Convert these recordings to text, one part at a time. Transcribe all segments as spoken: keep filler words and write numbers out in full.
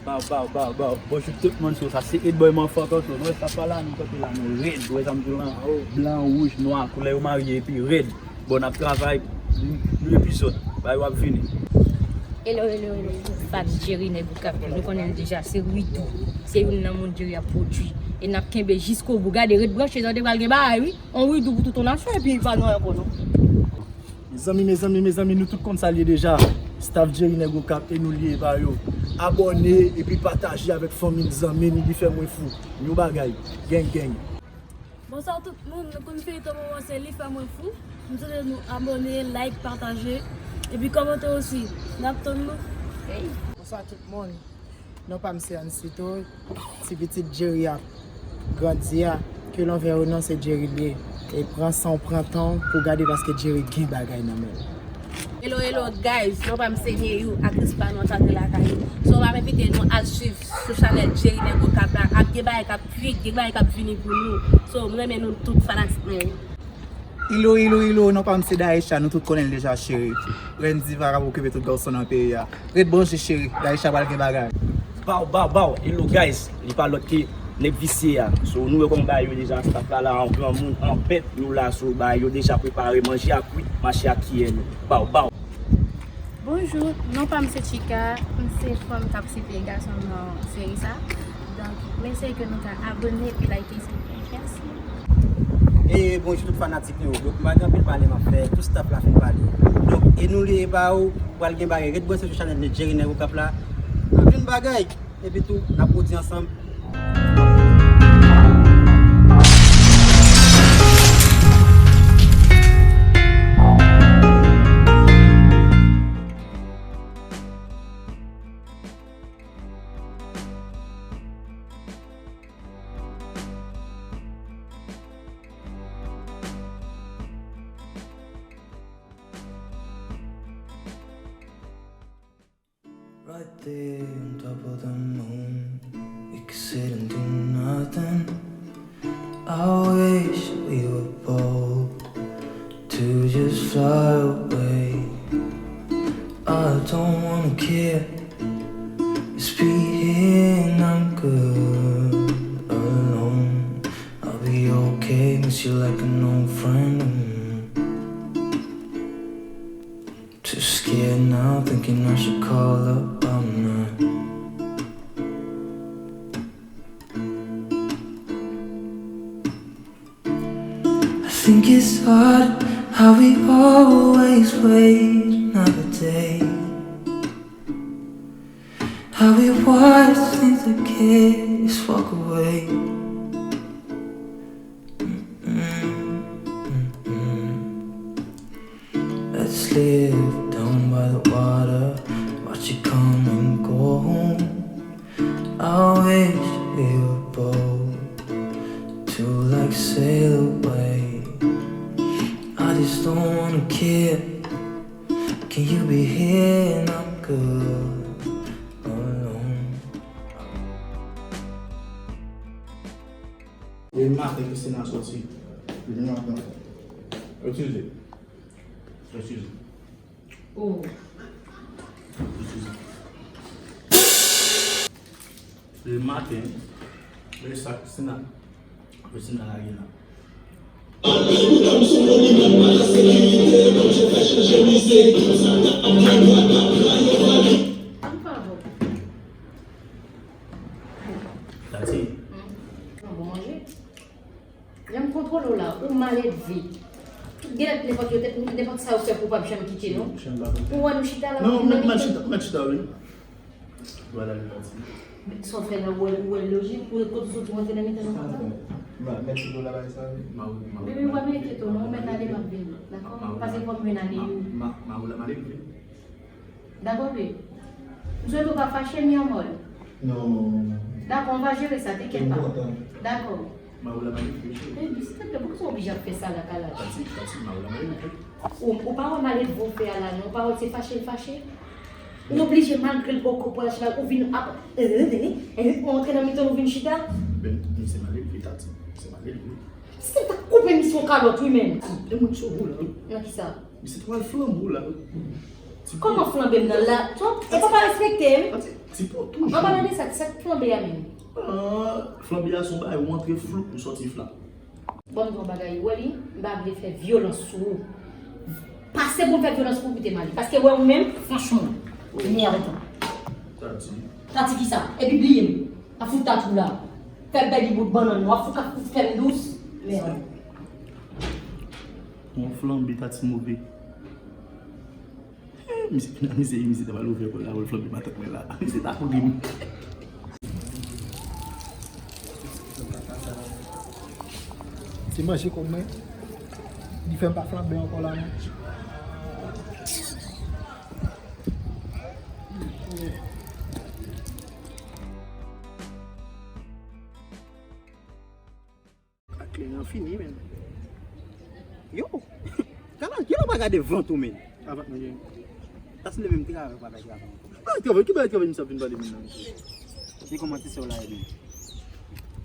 Baw, baw, baw, baw. Bonjou tout moun, so sa se Edboy Manfort ankò. Nou wè sa pa la, nou kanpe la, nou rèd. Ou wè sa m di w lan? Blan, wouj, nwa, koulè yo marye epi rèd. Bon, n ap travay, nou, nou epizòd. Bagay yo ap vini. Hello, hello, hello. Tout fan Jerry Nèg Okap yo, nou konnen l deja, se Widou. Se youn nan moun Jerry ap pwodui. E n ap kenbe jiskobou. Gade, ret branche, tande, pral gen bagay, wi. On Widou pou tout on nasyon, epi pa nou ankò, non. Mezanmi, mezanmi, mezanmi, nou tout konn sa l ye deja. Staff Jerry Nèg Okap e nou l ye, e pa yo. Abòne epi pataje avèk fanmi n, zanmi n, li fè mwen fou. Yon bagay. Gang, gang. Bonswa tout moun, nou konn feyton moman se li fè mwen fou. M swete nou abòne, like, pataje, epi kòmante osi. N ap tann nou. Bonswa tout moun. Non pa m se Ansito, ti pitit Jerry ap grandi a, ke l anvè ou non se Jerry l ye. E pran san w pran tan w pou w gade paske Jerry gen bagay nan men l. Hello, hello, guys. Non pa m se Neyou, aktris pa nou an chante lakay ou. So, m ap envite nou al swiv sou chanèl Jerry Nèg Okap la. Ap gen bagay k ap kwit, gen bagay k ap vini pou nou. So, m renmen nou tout fanatik mwen yo. Ilo, ilo, ilo, non pa m se Daisha, nou tout konnen l deja, cheri. Rèn diva k ap okipe tout gason nan peyi a. Ret branche, cheri, Daisha pral gen bagay. Baw, baw, baw, hello guys, li pa lòt ke Nèg Visye a. So, nou wè kòman bagay yo deja, staff la la, an granmoun, an bèt, nou la, so, bagay yo deja prepare, manje a kwit, mache ak kiyè nou. Baw, baw. Bonjou, non pa m se Chika, m se fanm k ap sipe gason nan seri sa. Donk, m eseye ke nou ka abòne epi like, silvouplè. Mèsi. E bonjou tout fanatik yo. Donk, m pa gen anpil pale m ap fè, tout staff la fin pale. Donk, e nou li e pa ou, pral gen bagay. Ret branche sou chanèl Jerry Nèg Okap la. Anpil bagay. Epi tou, n ap pwodui ansanm. Right there on top of the moon, we could sit and do nothing. I wish we were bold to just fly away. I don't wanna care, just be here and I'm good alone. I'll be okay, miss you like an old friend. Mm. Too scared now, thinking I should call up, I'm not. I think it's odd how we always wait another day. How we watch things that careless walk away. Mm-mm, mm-mm. Let's live down by the water, watch it come and go home. I wish we were bold to, like, sail away. I just don't wanna care. Can you be here and I'm good alone? Demen maten Christina soti. Demen maten. Eskize. Eskize. Oh. Eskize. Demen maten, men sa Christina, Christina lage la. Tati. Yon bon manje. Jan m kontwole w la, ou maledve. Tout genlè nenpòt yo, nenpòt sa yo fè pou w p ap janm kite nou. Ou wè nou chita la, non, mèt chita, mèt chita, wi. Sa w fè la, ou wè, ou wè l lojik, ou kote w soti, w antre nan mitan nou konsa? Mèt chita la, bagay sa, wi. Bebe, ou pa enkyete w non, ou mèt ale, m ap vini, dakò? Pase fò m vin ale, wi. Dakò, bebe. M swete w pa fache, mi amor. Non. Dakò, on va gérer ça, t'inquiète pas. Dakò. Mayola maledve, cheri. Baby, silteplè, poukisa w oblije ap fè sa la, Kalash? Tati, Tati, Mayola maledve. Ou, ou pa wè maledve w fè a la, non? Ou pa wè se fache l fache? Ou oblije, malgre l bòkò pou l achte bagay, ou vin ap, eh, eh, eh, eh, ou antre nan mitan, ou vin chita? Ben, misye maledve, Tati. Misye maledve. Si m ta koupe misye yon kalòt, wi, menm. E mwen sou ou la, wi. Nan kisa? Misye t pral flanbe w la, wi. Kòman flanbe m nan la? Tonton, e pa pa respekte m. An, ti, ti potou. An palan de sa, sa k flanbe a menm? Ah, flanbe a se yon bagay ou antre flou, ou sòti flap. Bon, m di yon bagay, ou wè li, m pa vle fè vyolans sou ou. Pase pou m fè vyolans pou w kite m ale. Paske wè ou menm, franchman, mèd. Sa di? Sa di ki sa? Epi bliye m. A fout tatouj la. Fè bèl bout bannann, w ap fout, ap fout fè m dous. Mèd. Yon flanbe ta ti move. Eh, misye, misye, misye ta pral ouvè kò l la, pou l flanbe matant mwen la. Misye ta kouri m. Se manje kòb mwen. Li fè m pa flanbe ankò la, non. Ak kleren an fini, men. Yo! Kalan, kilè w pa gade vant ou, men? Avèk mwen, gen. Sa sanble menm travay w pa bay travay. Ah, travay, ki bagay travay misye ap vin pale menm nan, mesye? Se kòman ti sè w la ye, men?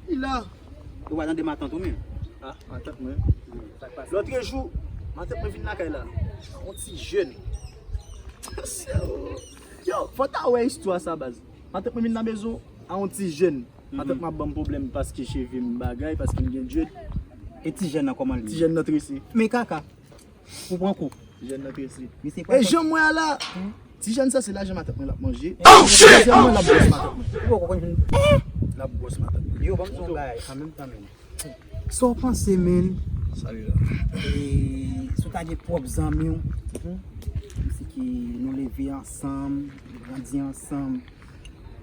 Li la. Ou pa tande matant ou, men? Ah, matant mwen. Hmm, sa k pase? Lòtrejou, matant mwen vin lakay la. Yon ti jèn. Yo, fò w ta wè istwa sa, baz. Matant mwen vin nan mezon a yon ti jèn. Matant mwen ap ban m pwoblèm paske cheve m bagay, paske m gen dread. E ti jèn nan kòman l ye? Ti jèn nan trese. Men kaka. Ou pran kou. Ti jèn nan trese. Misye pran. E jan m wè a la, ti jèn sa se lajan matant mwen l ap manje. Oh, shit! Dezyèmman, l ap bwòs matant mwen. Ou poko konn vin. L ap bwòs matant mwen. Yo, ban m di yon bagay, an menm tan menm. Sa w panse, men? Salut la. E si w ta gen pwòp zanmi w, misye ki nou leve ansanm, nou grandi ansanm,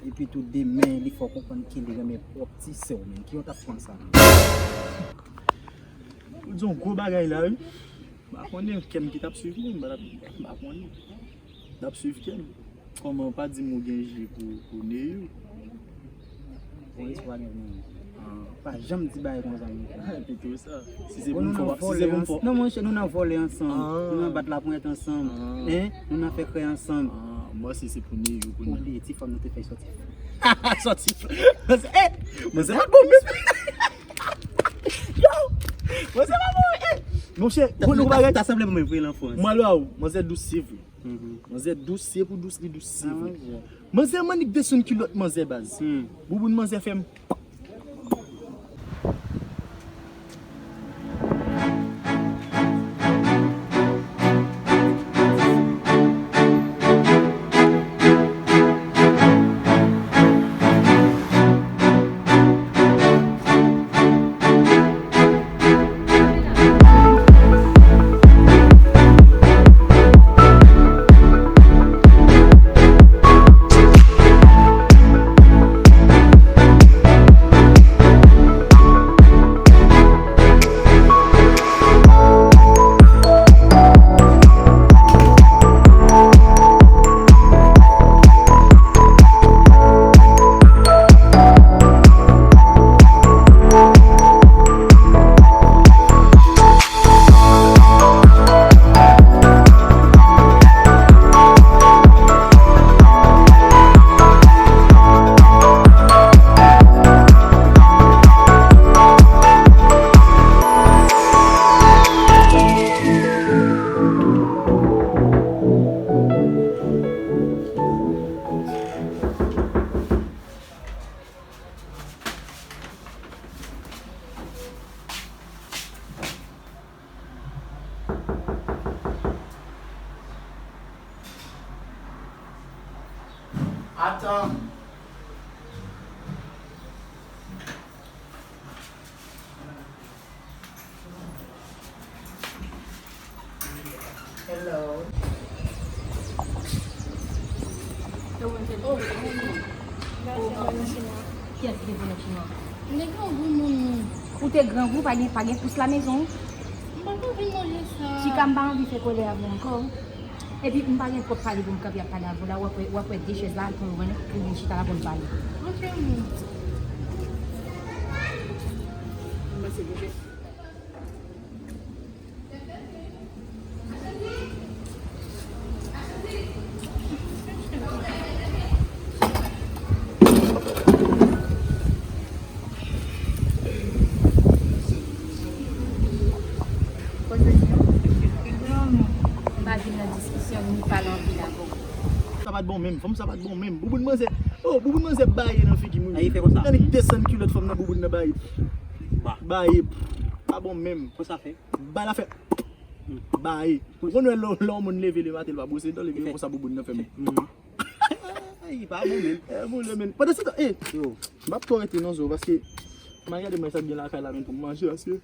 epi tou demen, li fè w konprann ke li renmen pwòp ti sè w, men, ki jan w t ap pran sa, men? Ou di yon gwo bagay la, wi. M pa konnen, kè m ki t ap swiv li, m pa t ap, m pa konnen. L ap swiv kè m. Kòman, pa di m ou gen je pou, pou Neyou? Bon, espwa gen pou Neyou. Ah. Pa janm di bagay konsa, men. Ah, pito sa. Si se pou m fè, si se pou m fè. Non, monchè, nou nan vòlè ansanm. Ah. Nou nan bat laponyèt ansanm. Ah. Hein? Nou nan fè krè ansanm. Ah, m panse se pou Neyou pou Neyou. Oublie, ti fanm nou te fè sòti. Sòti. Eh! Manzè pa bon, men. Yo! Manzè pa bon, eh! Monchè, ou konn yon bagay? Ta sanble mwen vre lanfrans. Mwen la, manzè dous, se vre. Mhm. Manzè dous, se pou dous li dous, se vre. Ah, manzè. Manzè m annik desann kilòt manzè baz. Hmm. Bouboun manzè fè m. Atan. Hello. Kiyès ki te voye chinois? M te grangou, moun. Ou te grangou, pa gen, pa gen pous la mezon? M pa t anvi manje sa. Chika, m pa anvi fè kòlè avè w ankò. Epi, m pa gen twòp pale pou m kanpe ap pale avè w la. W ap wè, w ap wè de chèz la, al pran yo, pou vin chita la pou n pale. Ok, moun. M pase pou M pa vin nan diskisyon, ni pa nan anvi la. Bon menm, fanm sa pa t bon menm. Bouboun manzè, oh, bouboun manzè baye nan figi m. Ay, fè konsa. Nan li desann kilòt fanm nan bouboun nan baye. Ba. Baye. Pa bon menm. Konsa fè. Ba la fè. Baye. Ou konn wè lè lè yon moun leve le maten, li pa bwose dan, li vin konsa bouboun nan fèmen. Ay, pa bon menm. Eh, boule menm. Pandan se tan, eh, yo, m ap twò rete nan zo paske m al gade mwen sa k gen lakay la menm pou m manje paske.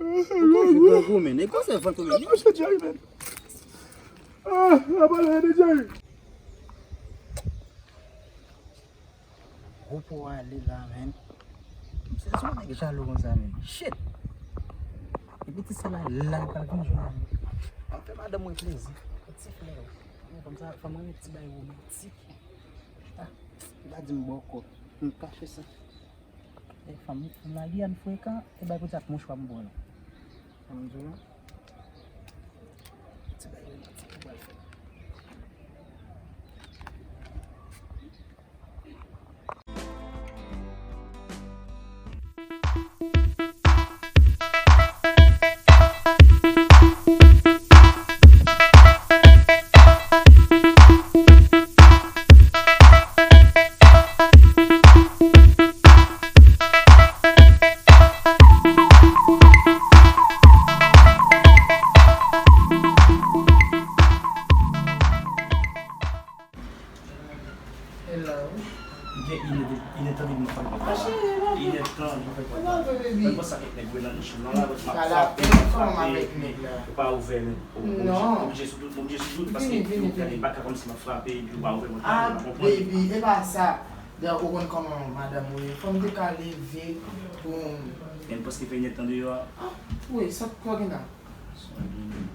Ou toujou pran gwo men, nèg kòmse vant ou menm. Manje Jerry menm. Ah, la pale de Jerry. Gwo po ale la, menn. Se sou nèg jalou konsa, menn. Shit! Epi ti sè la, la, l pral vin jwenn mwen. Anfen, madanm mwen plezi. Ti flè. Mwen konn sa, fanm mwen ti bay romantik. Ah, li pa di m bòkò. M pa fè sa. E fanm, fanm Lagiyàn frekan, e bay pou ti ak mouchwa m bon la. Fanm di w la. Ti bay romantik pou bal fè. Hello. Gen inè-, inètandibman fè mwen. Ma chérie, e pa vre. Inètandibman fè mwen. E pa vre, baby. Mwen panse ak nèg nan machin nan la, mwen ap frape, mwen ap frape, epi ou pa ouvè, men. Non. Oblije sou dout, oblije sou dout, paske epi ou gade baka kòmsi m ap frape, epi ou pa ouvè, mwen pa konprann. Ah, baby, e pa sa. Dayè, ou konn kòman madanm ou ye. Fò m te ka leve pou m. Men m panse fè inèdtan deyò a. Ah, wi, sa k gen la? Sa gen.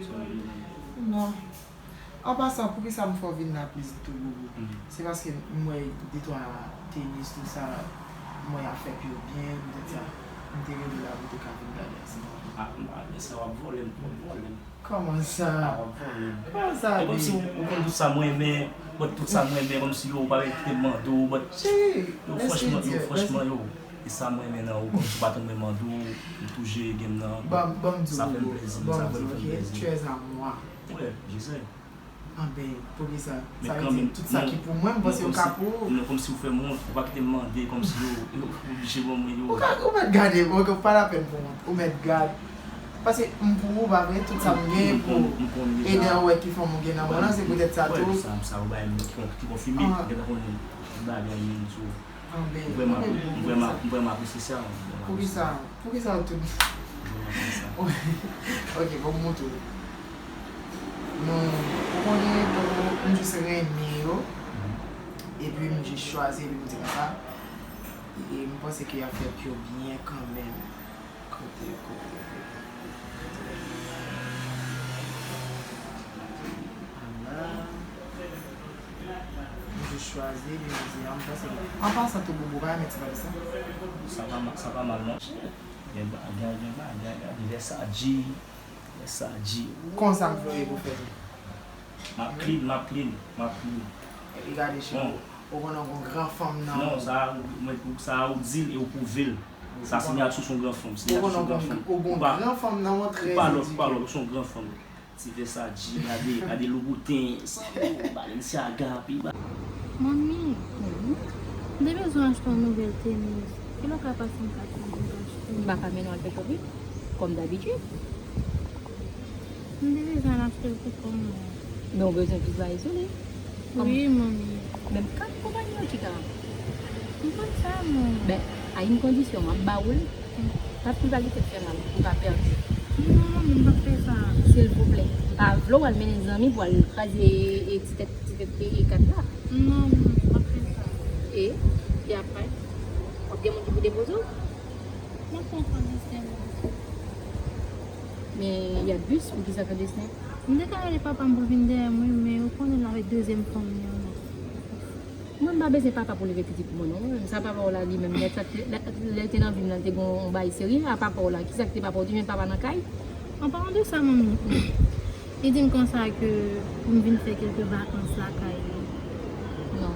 Sa gen. Non. An pasan, poukisa m fè w vin la plis tou, Bobo? Se paske m wè de twa tenis, tout sa, m wè y ap fè pye w byen, poutèt sa, m te rele w la pou w te ka vin gade ansanm avè m. Ah, ah, men sa w ap vòlè m, w ap vòlè m. Kòman sa? Ah, w ap vòlè m. Kòman sa, babe? E kòmsi ou, ou konn tout sa m renmen, but tout sa m renmen, kòmsi yo, ou pa menm kite m mande w, but yo, franchman, yo, franchman, yo. E sa mwen renmen nan ou, kòmsi w pa tann mwen mande w, ou toujou ede m nan. Ban m, ban m di w, sa fè m plezi, sa vrèman fè m plezi. Tu es à moi. Wi, je sais. Anben, poukisa? Sa vle di tout sa ki pou mwen, m panse yo ka pou ou. Non, kòmsi w fè m wont, ou pa kite m mande, kòmsi yo, yo oblije ban mwen yo. Ou ka, ou mèt gade, ou pa lapèn pou wont, ou mèt gade. Paske m pou ou, pa vre, tout sa m genyen pou ede w wè ki fanm ou gen nan men w lan, se poutèt sa tou. Sa, sa ou bay m ki konfime, ou gentan konnen bagay menm tou. Anben, m vrèman, m vrèman, m vrèman apresye sa. Poukisa? Poukisa w tout? M vrèman apresye sa. Ok, bon, m montre w. Nou, ou konnen, m jis renmen yo. Epi m jis chwazi, epi m di konsa. E m panse ke y ap fè pye w byen kanmenm. Kote, kote, kote, kote. Ala. M jis chwazi, epi m di, a, m panse ke, an pasan tou, Bobo pa renmen ti valiz sa. Sa pa ma-, sa pa mal, non. Gen ba-, gen, gen bagay, gen Versace, Versace. Konsa m vle pou fè tou. M ap clean, m ap clean, m ap clean. Epi gade, cheri, ou konnen w gon gran fanm nan. Non, sa, mwen, sa ou di l e ou pwouve l. Sa, sinyati sou yon gran fanm, sinyati sou yon gran fanm. Ou gon gran fanm nan, ou trè edike. Ou pa lòt, ou pa lòt, ou se yon gran fanm. Ti Versace, gade, gade Louboutin, Sandro, Balenciaga, pi ba. Manmi, m te bezwen achte yon nouvèl tenis. Kilè w ka pase m kat pou m achte? M pa ka mennen w al fè shopping, kòm dabitid. M te bezwen al achte l pou kò m. Men w bezwen plis bagay sou li. Wi, manmi. Menm kat konpayi an ki ka. M konn sa, manmi. Ben, a yon kondisyon, m ap ba ou l. Pa t pou bagay tèt fè mal, ou ka pèdi. Non, manmi, m p ap fè sa. Silvouplè. M pa vle w al mennen zanmi pou al kraze e ti tèt, ti tèt e, e kat la. Non, manmi, m p ap fè sa. E, e apre? W ap gen moun ki pou depoze w? M ap pran klandestin, manmi. Men y ap bis, poukisa klandestin? M te ka rele papa m pou l vin dèyè m, wi, men ou konnen l avèk dezyèm fanm li an. Mwen, m pa bezwen papa pou leve pitit pou mwen, non. Mwen menm, sa papa w la, li menm, lè sa te, lè, lè l te nan vi m nan, l te gen yon bagay serye a papa w la. Kisa ki te papa w? Ou te jwenn papa nan kay? An palan de sa, manmi, li di m konsa ke pou m vin fè kèlke vakans lakay li. Non.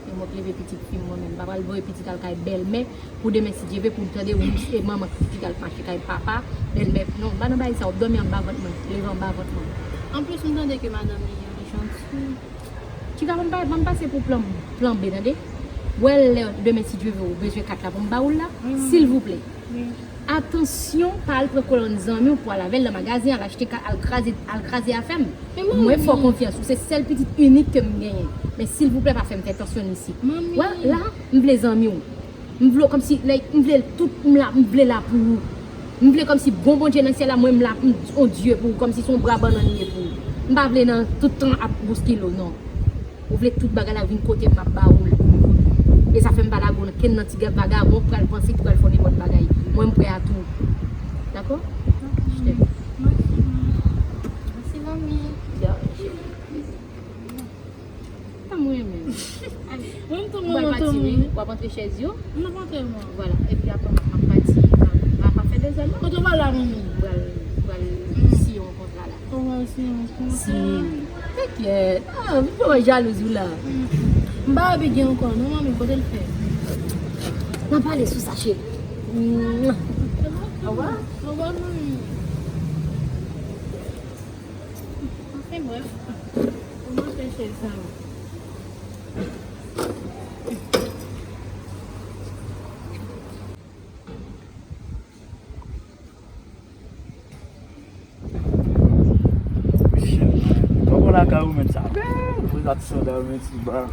E mwen k leve pitit fi m, mwen menm. M pa pral voye pitit al kay bèlmè. Pou demen, si Dye vle, pou m tande, wi, se manman ki al mache kay papa, bèlmè, non, m pa nan bagay sa, w ap dòmi anba vant mwen, leve anba vant mwen. Anplis, m tande ke madanm li an janti, Chika, ban m pa-, ban m pase pou plan, plan B, tande? Wè lè demen, si Dye vle, ou bezwen kat la pou m ba ou l la, silvouplè. Atansyon, pa al pran kolòn zanmi w pou al avè l nan magazen, al achte kat, al kraze, al kraze afè m. Mwen fè w konfyans, ou se sèl pitit inik ke m genyen. Men silvouplè, pa fè m fè tansyon isit. Wè, la, m vle zanmi w. M vle w kòmsi, like, m vle tout, m la, m vle la pou ou. M vle kòmsi bon Bondye nan syèl la, mwen m la, m, on Dye pou ou, kòmsi se yon bra bannann m ye pou ou. M pa vle nan tout tan ap bouskile w, non. Ou vle tout bagay la vin kote m, m ap ba ou l. E sa fè m pa lage w nan kenn nan ti gèp vagabon pral panse ki pral fè w nenpòt bagay. Mwen m prè a tou. Dakò? Je t'aime. Mèsi, manmi. Mèsi, manmi. Ya, cheri. Tanm mwen menm. Mwen m tanm mwen, mwen tanm mwen. W ap antre chèz yo? M ap antre mwen. Vwala. Epi apre m ap pati, m ap, m ap fè de zòn non. Kote w pral la, manmi? M pral, pral siyen yon kontra la. Ou pral siyen yon kontra? Si. Tèkyèt. Ah, vin fè mwen jalouz ou la. M pa wè bigi ankò non, manmi, kote l fè? N a pale sou sa, cheri. Obwa. Obwa, manmi. Anfen, brèf. Kòman fè chèz sa yo? Mesye, pa bon lakay ou menm sa bèl, prezat sandal, men ti ba.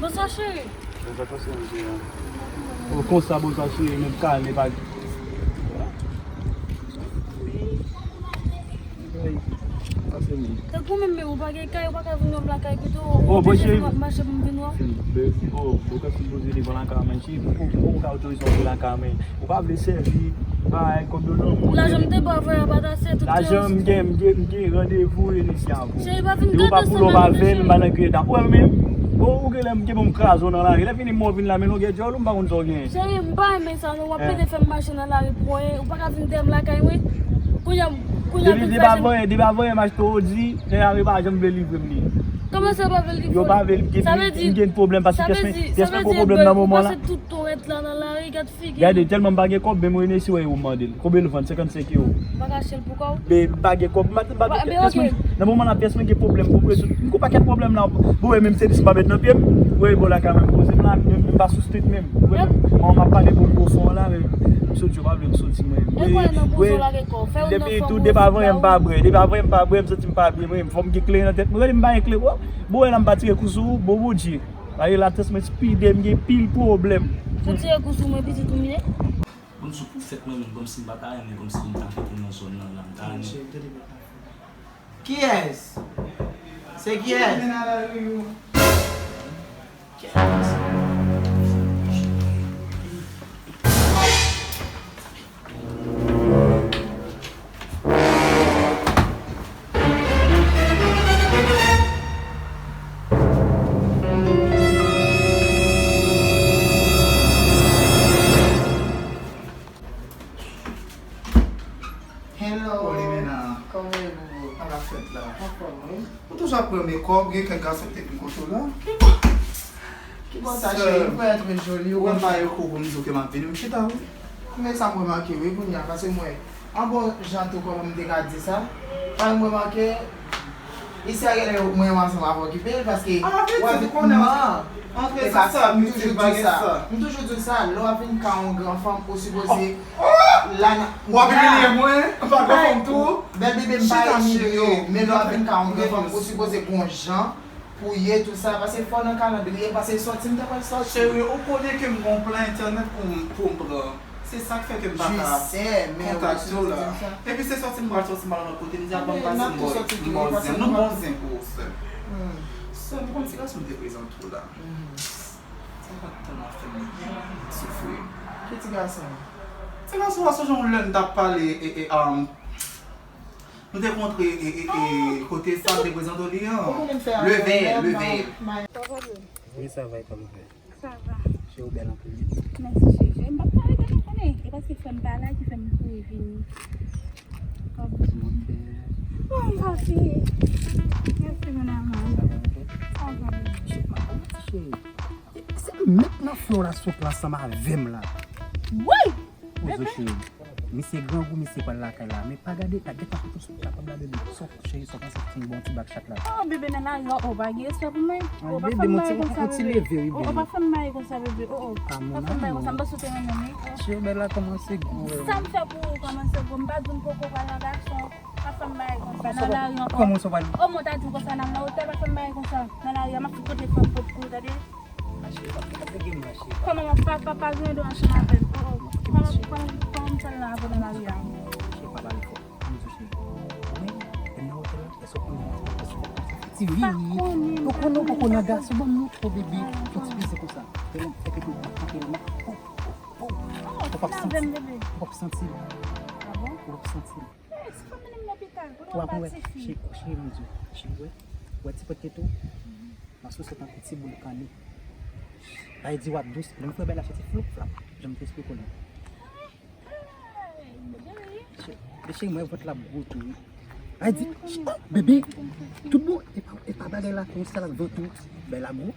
Bonswa, cheri. Bonswa, cheri. O, konsa, bonswa, cheri, menm kalè pa. Tankou menm, men ou pa gen kay, ou pa ka vin wè m lakay pito, ou oblije fè m ap mache pou m vin wè w. O, ou ka sipoze devan lakay mwen, cheri, pou, pou, pou ou ka otorize w antre lakay mwen. Ou pa vle sèvi, bay, kòb yo nan men w. Lajan m te ba w, frè, pa t ase, tout. Lajan m gen, m gen, m gen randevou Enisya avè w. Cheri, pa vin gade sa m ap fè, cheri. E ou pa pou lòb avè m, m pa nan kriye ta. Ou wè menm, bon, ou genlè m gen bon m kraze w nan lari. Lè fini mò vin la, men longè djòl ou, m pa konn sa w gen. Cheri, m pa renmen sa non, w ap pede fè m mache nan lari pou anyen. Ou pa ka vin dèyè m lakay mwen. Kounye a, kounye a vin fè jen. Depi, depi avan yè, depi avan yè m achte odi, nèg la pa janm vle livre m li. Kòman sa pa vle livre w? Yo pa vle, m gen, m gen pwoblèm paske pyès mwen, pyès mwen gwo pwoblèm nan moman la. Sa vle di, sa vle di, sa vle di ou pase tout ton rèt la nan lari, gad figi m. Gade, tèlman m pa gen kòb, menm René si wè yo mande l. Konbyen l vann? Senkannsenk ewo. M pa ka achte l pou kò w? Men m pa gen kòb, m pa, m pa, pyès mwen, nan moman la, pyès mwen gen pwoblèm pou rezoud. M gon pakèt pwoblèm la. Bon, wè, menm se dis m pa met nan pye m. Wè, bon, lakay mwen poze m la, menm, menm pa sou street menm. Wè, menm, m ap pale bon gwo son la, men m sot yo pa vle m soti mwen. E kwè nan bon son lage kò w, fè youn nan fanm ou depi avan yè m pa bwè, depi avan yè m pa bwè, m santi m pa byen, mwen, fò m gen kle nan tèt mwen. Gade m pa gen kle, wè. Bon, wè la m pa tire kou sou ou, bon, Bondye. Aye, latès mwen speede, m gen pil pwoblèm. Ou tire kou sou mwen, pitit ou m ye? Ban m sou pou fèt mwen menm, kòmsi m pa ta renmen, kòmsi m ta fete nan zòn nan la, m ta renmen. Kiyès? Se kiyès? Hello. Olimena. Kòman w ye, boubou? Sa k ap fèt la? Anfòm, wi. Ou toujou ap pran mekòp, gen kèk gason k te vin kote w la. Ki bò sa, cheri? Ou pa trè joli, ou konn. Ou wè m pa gen kou pou m di w ke m ap vini, m chita, wi. Men sa m remake, wi, kounye a, paske m wè, an bon jan tou, kòman m te ka di sa, pa m remake, isi a genlè mwen ansanm avè w ki peye l, paske w ap vin, non, e pa sa, m toujou di w sa, m toujou di w sa, lè w ap vin ka yon gran fanm, ou sipoze la nan, w ap imilye mwen, m pa gran fanm tou. Bèl bebe, m pa imilye w, men lè w ap vin ka yon gran fanm, ou sipoze gon jan pou ye tou sa, paske fò nan kalandriye, paske sòti m ta pral sòti. Cheri, ou konnen ke m gon plan entènèt pou m, pou m pran. Se sa k fè ke m pa ka kontakte w la. Epi se sòti m pral sòti, m pral nan kote, m di a ban m pase m ba w, m ba w zen. Nou bon zen pou ou, sè m. Sè m, ou konn ti gason m te prezante w la. Sa pa t tèlman fè m soufri. Ki ti gason? Ti gason an, sonje yon lè n t ap pale, e, e, um, nou te kontre, e, e, e, kote sa m te prezante w li an. Leve, leve. Sa va, Djoni? Wi, sa va, e kòman w fè? Sa va. Cheri, ou bèl anpil wi. Mèsi, cheri. Cheri, m pa t ka rete non, konnen. E paske frè m pa la ki fè m kouri vini. Kòb. Kòman w fè? Oh, m fatige. Mèsi, mon amour. Sa va, ok? Sa va. Cheri, m ap di, cheri. Se mèt nan fè w la sot la ansanm avè m la. Wi! Poze, cheri. Misye grangou, misye pral lakay la. Men pa gade, pa gentan fout ou sou kapab la, bebe. Sa w cheri, sa w panse ki bon ti bak chat la? Oh, bebe, nan lari a, oh, pa gen respè pou mwen. Oh, pa fè m bagay konsa, bebe. Oh, oh, pa fè m bagay konsa, bebe. Oh, oh. Pa fè m bagay konsa, m panse w te renmen m, wi. Cheri, bèl la kòmanse gwo. Sa m fè pou ou kòmanse gwo? M pa di w m poko pral nan gason. Pa fè m bagay konsa nan lari ankò. Kòman sa w pral? Oh, mwen ta di w konsa nan lawotè, pa fè m bagay konsa nan lari a, m ap fout kote fè m pot kou, tande? Mache, pa, pa, pa gen mache. Kòman pa, pa, pa gen dwa ansanm avè m? Oh, oh. Kòman, kòman, kòman m fè l nan avè w nan lari a? Cheri, pa pale fò. Ann di w cheri. Wi, e nan otèl la, èske w konnen, èske w konnen ti vi? Ou konnen, ou konnen gason, ban m yon tro bebe. Yon ti peze konsa. Fè l, fè l, fè l, fè l. Ou p ap santi l. Ou p ap santi l. Ou p ap santi l. Ou ap wè, cheri, cheri, m di w, cheri, wè, wè ti pòt tete w, m ap sou sa tankou ti boul kanni. Sa vle di w ap dous, lè m fè bèl la soti floup flap, jan m te esplike w la. Cheri, cheri, mwen vant la gwo tou, wi. Sa vle di, oh, bebe, tout bon, e pa, e pa bagay la, konsa l ap vant ou, bèl la gwo.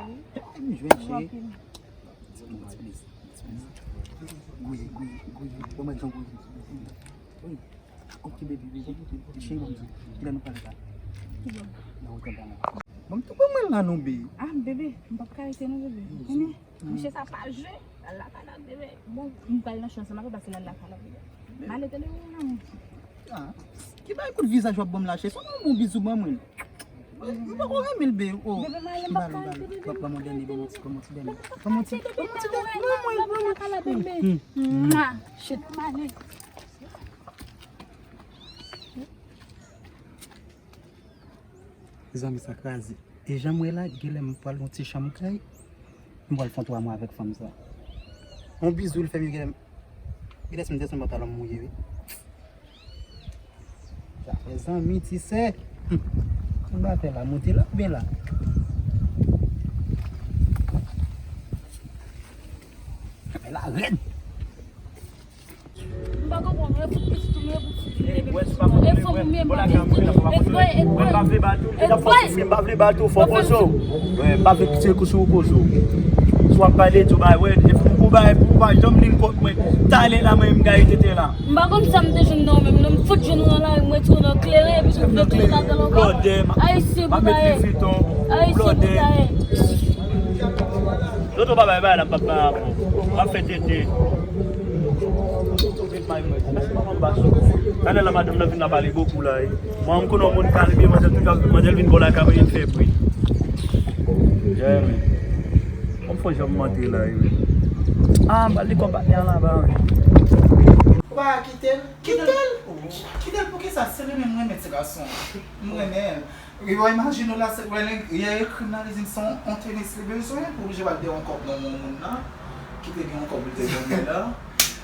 M jwenn, cheri. Ti plis, ti plis. Gouye, gouye, gouye. Ban mwen jan gouye. Wi. Ok, baby, baby, baby. Cheri, ban m di w. Kilè nou pral la? Nan otèl la. Ban m tou ban mwen la non, baby. Ah, bebe, m p ap ka rete non, bebe. Konnen, misye sa pa jwe. L al lakay la, bebe. Bon, m pral nan chans, m ap pase l al lakay la, bebe. M ale tande ou nan. Ah, ki bagay kout vizaj w ap ban m la, cheri? Fè m yon bon bizou ban mwen. M poko renmen l, be. Oh. Bebe, m ale, m p ap ka rete, bebe. Ban m yon dènye, ban m yon ti, ban m yon ti dènye. Ban m yon ti, ban m yon ti dènye. Mwen, mwen, mwen. Mwa. Shit, m ale. Mezanmi, sa kraze. E jan m wè la, genlè m pral yon ti chanm kay. M pral fè yon twa mwa avèk fanm sa. Yon bizou l fè m, genlè m, genlè si m desann pantalon m mouye, wi. Sa fè zanmi, ti sè. Hum. Anba tè la, monte la, oubyen la? Fè la rèd. M pa konprann, e fout pitit ou, e fout pitit ou, e fout ou, e fout ou, e fout ou, e fout ou. M pa vle ba tou, m pa vle ba tou, fò poze w. Wi, m pa vle pitiye kou sou poze w. Si w ap pale tou bay, wi, e pou bay, pou bay, janm li m kont mwen. Talè la mwen m gaye tete la. M pa konn sa m te jwenn nan w menm, non, m fout jwenn ou nan lari, m retire w nan kleren, epi tou vle tounen ladan l ankò. Blòdè, m ap met li fiton. Ayisyen boutayè. Toto pa bay bay la, m p ap bay avè w. M ap fè tete. Talè la madanm nan vin la pale bokou la, wi. Mwen, m konnen yon moun kalme, manzèl toujou ap, manzèl vin bò lakay mwen, vin fè bri. Yeah, man. Kòm fò jan m monte la, wi. Ah, m pral li kòm patnè an laba, wi. Ou pa kite l? Kite l? Kite l pou kisa? Se li menm m renmen ti gason. M renmen l. Wi, bon, imajine w la, se, wè, lè, yè ekri m nan, li di m se yon, yon tenis li bezwen, pou oblije w al dèyè yon kòb nan men yon moun nan, ki te gen yon kòb li te donnen la,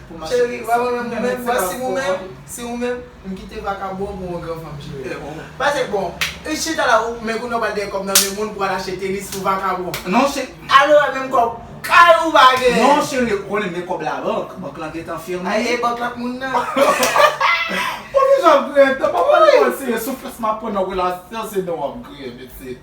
pou m achte tenis. Cheri, wè, mwen menm, mwen menm, wè, si ou menm, si ou menm, m kite vakabon pou yon gran fanm, cheri. Paske, bon, li chita la, ou, men kounye w pral dèyè kòb nan men moun pou al achte tenis pou vakabon. Non, cheri. Alò, wè, menm kòb kay ou pa gen. Non, cheri, ou konnen men kòb labank, bank lan gentan fèmen. Ay, e bank la k moun nan. Ou vin jan griyen, pa pale mwen, se souflans m ap pran nan relasyon, se non w ap griyen, mesye.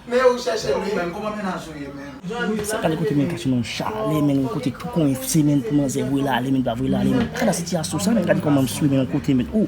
Men ou chèche li. Ou menm, kòman mennaj ou ye, menm? Sa gade kote men kache nan yon chalè, men yon kote tou konfye, men pou manzè voye l ale, men pa voye l ale, men gade sitiyasyon sa, men gade kòman m sou, men yon kote, men ou.